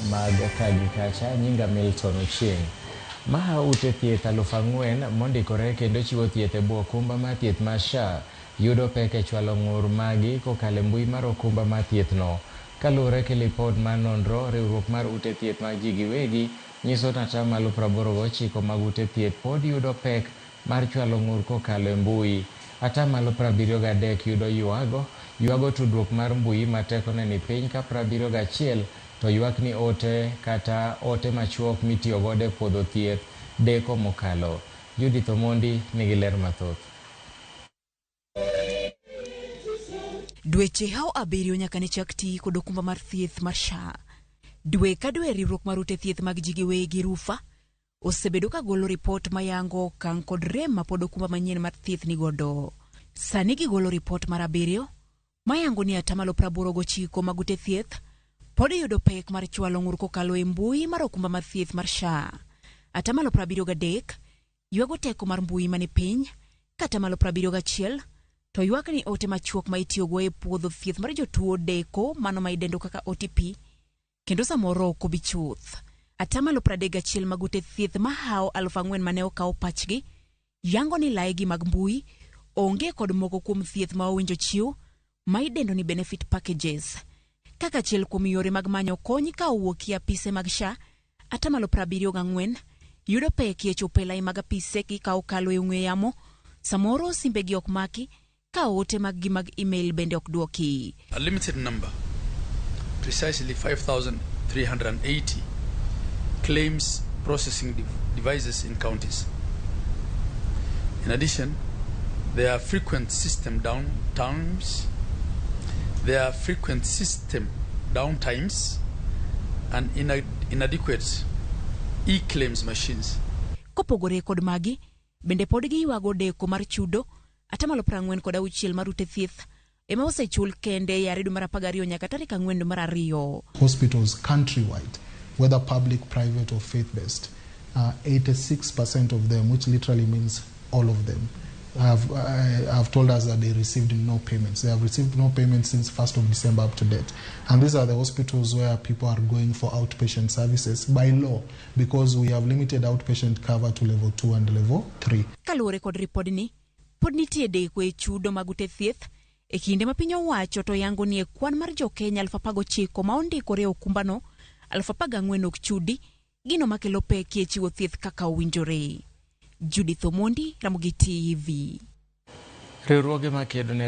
mag kagi kacha, nyinga Milton Ochieng. Maha ute thieth 4,000 mondikore kendo chiwo thieth e bwo okumba mar thieth mar SHA yudo pek e chwalo ng'ur magi kokalo e mbui mar okumba mar thieth no. Kaluwore gi lipot mar nonro, riwruok mar ute thieth mag ji giwegi nyiso ni 89% mag ute thieth pod yudo pek mar chwalo ng'ur kokalo e mbui. 73% yudo ywago tudruok mar mbui ma tekone ni piny ka 71 to ywak ni ote kata ote machuok mitiyo godo e puodho thieth deko mokalo. Judith Omondi nigi ler mathoth. Dweche hao 7 nyaka ne chak ti kod okumba mar thieth mar SHA. Dwe ka dwe riwruok mar ute thieth mag ji giwegi RUPHA osebedo ka golo ripot mayango okang' kod rem mapod okumba manyien mar thieth nigodo. Sani gigolo ripot mar 7 mayango ni 89% mag ute thieth pod yudo pek mar chwalo ng'ur kokalo e mbui mar okumba mar thieth mar SHA. 73% ywago teko mar mbui mani piny, ka 71% to ywak ni ote machuok ma itiyogo e puodho thieth mar jotuo deko mano ma idendo kaka OTP kendo samoro ok obi chuth. 31% mag ute thieth mahawo 4,000 mane okaw pachgi yango ni laegi mag mbui onge kod moko kuom thieth ma owinjo chiw ma idendo ni benefit packages. Kaka achiel kuom yore mag manyo kony ka owuok e apise mag SHA, 74% yudo pek e chopo e lai mag apise gi ka okalo e ong'we yamo, samoro simbegi ok maki, ka ote mag gi mag email bende ok dwoki. A limited number, precisely 5,380 claims processing devices in counties. In addition, there are frequent system downtimes. There are frequent system downtimes and inadequate e-claims machines. Kopogore kod magi, bende pod giywago deko mar chudo 46% mar ute thieth ema osechul kende yare dwe mar 12 nyaka tarik 4 dwe mar 2. Hospitals countrywide, whether public, private or faith-based, 86% of them, which literally means all of them, have told us that they received no payments. They have received no payments since 1st of December up to date. And these are the hospitals where people are going for outpatient services by law, because we have limited outpatient cover to level 2 and level 3. Kaluwore kod ripodni, pod nitie deko e chudo mag ute thieth e kinde ma piny owacho to yango ni e kwan mar jo Kenya 19,000 ma ondikore e okumbano, 14,000 ok chudi, gino makelo pek e chiwo thieth kaka owinjore. Judith Omondi, Ramogi TV. Riwruoge makedo ne